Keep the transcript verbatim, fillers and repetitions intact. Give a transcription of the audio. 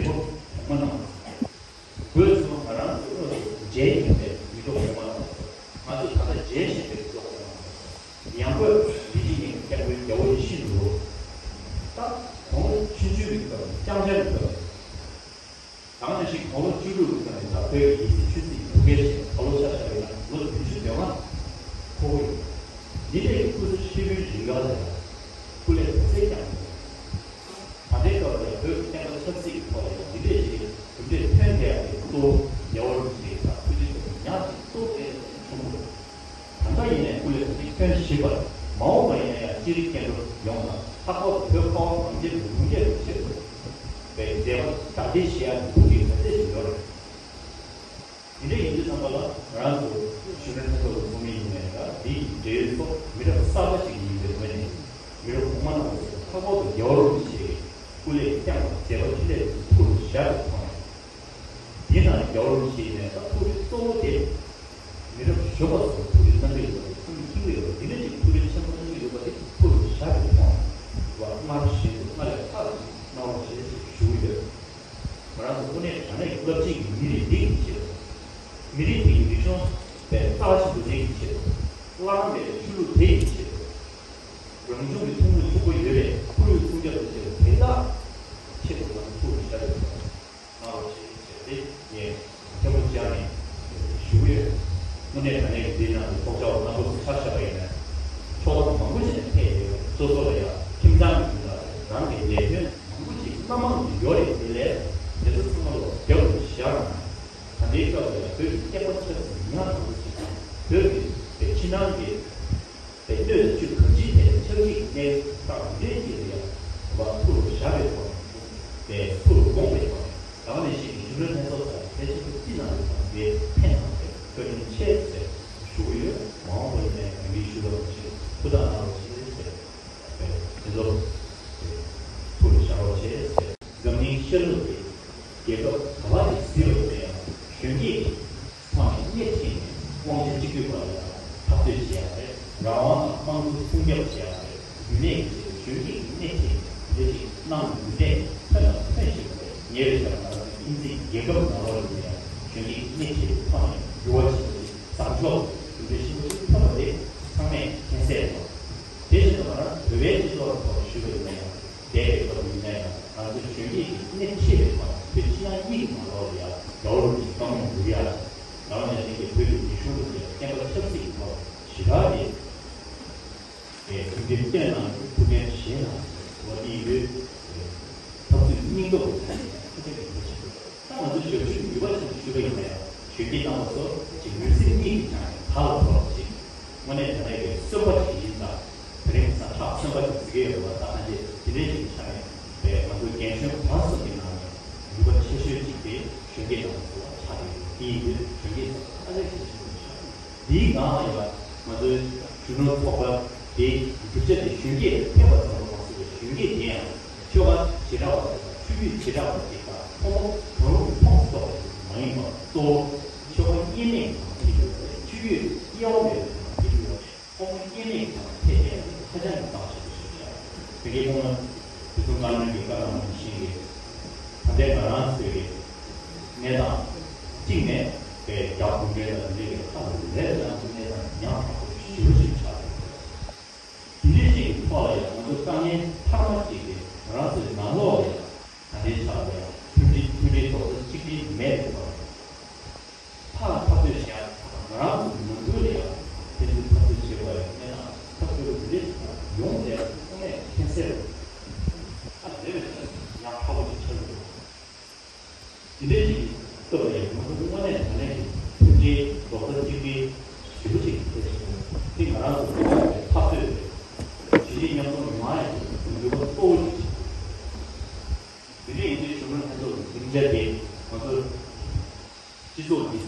རྒྱལ་པོ་གོང་མ་རྣམས། སྒོས་སུ་ང་རང་ཚོ་དངོས་སུ་མཇལ་བཞིན་པའི་མི་འདུག་གོང་མ་རྣམས། ང་ཚོ་ད་ལྟ་མཇལ་བཞིན་པའི་མི་འདུག་གོང་མ་རྣམས། ཡང་སྒོས་མི་གཅིག་ནི་སྐྱབས་མགོན་རྒྱལ་བ་ཡིད་བཞིན་ནོར་བུ། ད་དགུང་ལོ་ཆུང་ཆུང་གི་སྐབས་ནས་རྐྱང་རྐྱང་གི་སྐབས་ནས། ད་ག་ནང་བཞིན་དགུང་ལོ་བཅུ་དྲུག་གི་སྐབས་ནས་ད་བོད་ཀྱི་ཡིག་གཟུགས་ཆོས་སྲིད་ཀྱི་ཐུགས་འགན་བཞེས་ནས་ད་ལོ་ཆ་བཞག་པ་ཡིན་ན་ལོ་བདུན་ཅུ་དོན་ལྔ་འཁོར་གྱི་ཡོད། འདི་འདྲའི་སྐུ་ཚེ་ཧྲིལ་པོའི་རིང་ག་ལ་ཡང་སྐུ་ལས་ཐུགས་སྲས་བསྐྱངས་ཡོད། ད་ལྟའི་སྐབས་ལ་ཡང་བོད་ཀྱི་བསྟན་པ་ཆབ་སྲིད་ཀྱི་ཐོག་ལ་ཡང་འདི་འདྲའི་ཞིག་གྲུབ་འབྲས་ཐོན་བསྡད་ཡག་གི་གཙོ་བོ་རྒྱལ་བ་རིན་པོ་ཆེ་དང་ཐུགས་རྗེ་ཆེན་པོ་ཉག་གཅིག་གཙོ་བོ་དེ་ཆུང་ངུ། ད་ལྟ་ཡིན་ནའི་སྐུ་ལས་ཐུགས་རྗེ་ཐོན་བཞིན་པ་རེད། མ་འོངས་པ་ཡིན་ན་ཡང་སྤྱིར་སྐྱེ་འགྲོ་ཡོངས་དང་ལྷག་པར་དུ་བོད་ཁ་བ་གངས་ཅན་གྱི་ལུང་བསྟན་དུ་ཆེད་དུ་བའི་མཛད་པ་དར་སྤེལ་བྱེད་ཡག་གི་འགུལ་སྐྱོད་ག་ཚད་ཅིག་ཡོད་རེད། དེ་འདྲ་ཡིན་དུས་ཙམ་པ་ལ་ང་རང་ཚོ་གཞོན་ནུ་ལྷན་ཚོགས་ཀྱི་ཚོགས་མི་ཡིན་ནའི་འདྲ་འདི་ཡི་འབྲེལ་ཡོད་ཚོ་མི་རབས་གསར་པ་ཞིག་ཡིན་པའི་ངོས་ནས་མི་རབས་གོང་མ་རྣམས་ཚོ་ལྷག་པར་དུ་རྒྱལ་བ་རིན་པོ་ཆེའི་སྐུ་ལས་བསྐྱངས་པ་མཛད་པ་འཕྲིན་ལས་ཐུགས་ལ་བཞག་པའི་ཐོག་ནས། དེ་ན་རྒྱལ་བ་རིན་པོ་ཆེ་ཡིན་ནའི་ད་ཐུགས་རེ་གཙོ་བོ་དེ། མི་རབས་གཞོན་པ་ཚོར་ཐུགས་རེ་གནང་གི་ཡོད་པ་དེ་ཐུགས་རེ་ཁེངས་ཀྱི་ཡོད་པ་དེ་འདྲ་ཅིག་ཐུགས་རེ་ཆེན་པོ་གནང་གི་ཡོད་པ་དེ་ཐུགས་རེ་བཞག་པའི་ཐོག་ནས་བ་སྔར་བཞིན་དུ་སྔར་ལས་ལྷག་ཅིག་གནང་རོགས་ཞེས་ཞུ་གི་ཡོད། ང་རང་ཚོ་དངོས་གནས་དྲང་གནས་རླབས་ཆེན་གྱི་མི་རིགས་འདི་ཡི་ཆེད་དུ། མི་རིགས་འདི་ཡི་རིག་གཞུང་དཔེ་རྩ་ཆེན་པོ་འདི་ཡི་ཆེད་དུ། བླ་ན་མེད་པའི་ཆོས་ལུགས་དེ་ཡི་ཆེད་དུ། རང་བྱུང་གི་ཐུན་མོང་ཆེན་པོ་ཡོད་པའི་ཁོར་ཡུག་སྲུང་སྐྱོབ་དང་བཅས་པ་དེ་དག་ཆེད་དུ་ང་ཚོ་ཐུགས་རེ་བཞག་ཡོད་པ། གནང་རོགས་ཞེས་ཟེར་ཏེ་ངས་མཐེ་བོ་སྦྱར་ནས་ཞུ་གི་ཡོད། དངོས་གནས་དྲང་གནས་ཀྱི་འདི་ནང་དུ་ཚོགས་བཅར་བ་རྣམ་པ་ཚོ་ཆ་བཞག་པ་ཡིན་ན། ཕྱོགས་མཐའ་མང་པོ་ཅིག་ནས་ཕེབས་ཡོད། སོ་སོ་ལ་ཡང་ཁྱིམ་ཚང་གི་དོན་དག་རང་གི་ལས་དོན་མང་པོ་ཅིག་སྣ་མང་དུ་ཡོད་རེད། དེ་ལས་དེ་ཚོ་ཚང་མ་ལོ་རྒྱབ་ཏུ་བཞག་ན། ད་ལྟའི་སྐབས་ལ་ཡང་བོད་ཀྱི་བསྟན་པ་ཆབ་སྲིད་ཉག་ཕྲ་བོ་ཅིག་དང་། བོད་ཀྱི་ཕྱི་ནང་གི་པའི་སྣོད་བཅུད་གང་ཅིའི་ཐད་ཆབ་སྲིད་ཀྱི་གནས་སྟངས་འདྲེས་ཀྱི་རེད། བ་ཐུར་བཞག་པའི་ཐོག་ནས་པའི་ཐུར་དགོངས་པའི་ཐོག་ནས་ད་ག་ནང་བཞིན་གྱི་གཞོན་ནུ་ལྷན་ཚོགས་ཚོ་གལ་ཆེན་པོ་ཅི་གནང་ཡོད་དང་དེ་ཕན་གནང་བའི་བཀའ་དྲིན་ཆེ་ཟེར་ཞུ་གི་ཡོད། མ་འོངས་པ་ཡིན་ནའི་ང་གིས་ཞུ་བ་ནང་བཞིན་ཧུར་ཐག་གནང་རོགས་ཞེས་ཟེར་པའི་དེ་ཚོ་ཐུར་བཞག་རོགས་ཞེས་ཟེར། འཛམ་གླིང་ཤར་ནུབ་ཀྱི་རྒྱལ་ཁབ་ག་པར་ཞིག་གཟིགས་པ་ཡིན་ན་ཡང་གཞོན་སྐྱེས་ཀྱི་ཚང་མས་སྣེ་ཁྲིད་ནས་དབང་ཆ་གཅིག་སྡུད་པ་ལ་འཐབ་རྩོད་བྱེད་ཡག་རེད། རང་དབང་དང་དམངས་གཙོ་སྲུང་སྐྱོབ་བྱེད་ཡག་རེད། རྒྱུན་གནས་ཀྱི་ཆེད་དུ་གཞོན་སྐྱེས་ཀྱི་སྣེ་ཁྲིད་ནས་འདི་ཞིག་གནང་དགོས་གལ་ཐོན་དང་ཐོན་བཞིན་པ་རེད། ཉེ་བའི་ཆར་ང་རང་ཚོའི་ཁྱིམ་མཚེས་རྒྱལ་ཁབ་ནང་ལོགས་ལ་ཡིན་ན་ཡང་གཞོན་སྐྱེས་ཀྱི་སྣེ་ཁྲིད་པའི་ཐོག་ནས་འགྱུར་བ་ཆེན་པོ་ཞིག་བཟང་ཕྱོགས་གྲུབ་འབྲས་ཆེན་པོ་ཞིག་ཐོན་པ་དེ་ཚང་མས་མཁྱེན་གསལ་རེད། དེ་བཞིན་དུ་ང་རང་བོད་པའི་སྤྱི་ཚོགས་ལ་ཐོག་ཞུས་པ་ཡིན་ན་ཡང་། འདས་པའི་སྐབས་ཡིན་ན་ཡང་ང་ཚོའི་གཞོན་སྐྱེས་ཀྱི་སྣེ་ཁྲིད་པའི་ཐོག་བོད་ཕྱི་ནང་གཉིས་ཀྱི་ནང་ལོགས་ལ་ཡང་རྒྱལ་བ་རིན་པོ་ཆེའི་བཀའ་དགོངས་འགྲུབ་ཡག་རང་ནང་བཞིན་གྱི་བོད་ཀྱི་རིག་གཞུང་དང་བསྟན་པ་ཆབ་སྲིད་ཀྱི་ཐོག་ཞེ་དྲག་གི་མཐུན་སྒྲིལ་བསྟན་གནང་ཡོད། ཐུགས་འགན་བཞེས་གནང་ཡོད། འོ་དེ་ཡོད་འཐབ་རྩོད་སྙིང་སྟོབས་ཀྱི་ཐོག་ནས་ཧ་ཅང་གི་གལ་ཆེན་པོ་རེད། ད་ང་ཚོ་ཞབས་ཞུ་ནུས་པ་ཆེན་པོ་ཞུས་པ་ཡིན་ན་ཡང་གཞོན་སྐྱེས་རྣམ་པ་ཚོ་གཅིག་ནུས་སེམས་གཉིས་ཀྱི་སྒང་ནས་དར་ལ་ཕོར་ལ་ཅིག་དངོས་གནས་དྲང་གནས་ཀྱི་གསོན་པ་ཞིག་ཡིན་ཙང་དེ་རིང་ཁ་སང་ཁྲག་གསོན་པ་ཞིག་བརྩི་གི་ཡོད་པ་ད་ཧ་ཅང་དེ་འདྲའི་ཞིག་ཆགས་ནས་པས་ང་ཚོ་རྒན་གཞོན་བར་གསུམ་གྱི་ནང་ནས་ནུས་པ་ཆེ་ཤོས་གཅིག་དེ་གཞོན་སྐྱེས་རྣམ་པ་ཚོ་ལ་ཆགས་ཀྱི་ཡོད། དེ་ཡིན་དུས་གཞོན་སྐྱེས་ཚོ་ཧ་ཅང་གལ་ཆེན་པོ་ཆགས་ཀྱི་ཡོད། དེའི་སྒང་ལ་ཡང་ང་ཚོའི་གཞོན་ནུ་ཚོགས་པ་དེའི་གྲུབ་ཆ་དེ་གཞོན་སྐྱེས་ལ་ཕན་པ་ཙམ་དུ་མ་ཟད་པའི་གཞོན་སྐྱེས་དེ་ཡང་ཆོལ་ཁ་བྱེ་བྲག་པ་དང་ཆོས་བརྒྱུད་བྱེ་བྲག་པ་ཅིག་དང་ཕོ་མོ་གང་རུང་གི་ཁོངས་སུ་གཏོགས་པ་ཞིག་མ་ཡིན་པར་གཙོ་བོ་ཆོལ་ཁ་གཉིས་མེད་ཀྱི་ནང་ཕེབས་ཡོད་པ་རེད། ཆོས་བརྒྱུད་དབྱེ་བ་མེད་པའི་ནང་ཕེབས་ཡོད་པ་རེད། ཕོ་མོ་གཉིས་མེད་ཀྱི་ནང་ཕེབས་ཡོད་པ་ཧ་ཅང་གི་རྩ་ཆེན་པོ་ཞིག་ཆགས་ཡོད། དེ་གའི་ཁོང་ལ་དུས་གསུམ་བཀའ་བློན་གྱི་བཀའ་གནང་བ་ནང་བཞིན་གྱི་ད་ལྟའི་ང་རང་ཚོའི་གནས་སྟངས་གཅིག་ནས་པའི་རྒྱ་གུང་ཁྲན་དང་འདི་འདྲའི་ཁ་ལ་ལས་ཀྱང་གནས་སྟངས་ཉམས་དྲག་པོ་ཞེ་པོ་ཞིག་ཆགས་ཡོད། དེ་འདྲའི་ཅིག་གི་ཐོག་ལ་ཡང་ང་ཚོ་དཀའ་ངལ་འཕར་མ་ཅིག་དེ་ང་རང་ཚོའི་ནང་ལོགས་ལ་ཡང་ད་ལྟའི་ཆ་ལ་ཡང་མཐུན་སྒྲིལ་མཐུན་སྒྲིལ་རྡོག་རྩ་གཅིག་སྒྲིལ་མེད་པའི་ཐོག་ལ་ཕར་འཐབ་རྩོད་བྱེད་ཡག་ང་རང་ཚོ་མ་འདུག་ལ་ཡང་ཕན་ཚུན་འཐབ་རྩོད་བྱེད་དགོས་ཡག་གནས་སྟངས་ཐབས་སྐྱོ་པོ་འདི་འདྲའི་ཅིག་ཡོང་བསྡད་པ་དངོས་གནས་མཁྱེན་གསལ་རེད། ཨ་ལས་པའི་ཆ་ལ་ཡང་ཁག་པོ་ཅིག་ཆགས་ཡོད། དེ་འདྲའི་ཅིག་སྐབས་ལ་ཡང་ང་ཚོ་དངོས་གནས་དྲང་གནས་ཀྱི་མཐུན་སྒྲིལ་རྡོག་རྩ་གཅིག་སྒྲིལ་ཞེ་པོ་ཅིག་གལ་ཆེན་པོ་དེ་ང་རང་ཚོ་འཐབ་རྩོད་རེད། གཞིས་བྱེས་མཉམ་འཛོམས་ཡོང་ཡག་གི་འགྱུར་བ་གཙོ་བོ་ཞིག་ཆགས་ཡོད། དེ་འདྲའི་ཡིན་དུས་གཞོན་ནུ་ལྷན་ཚོགས་ཀྱི་སྡིངས་ཆ་དེ་ང་ཚོ་སྤྱི་ཚོགས་ཀྱི་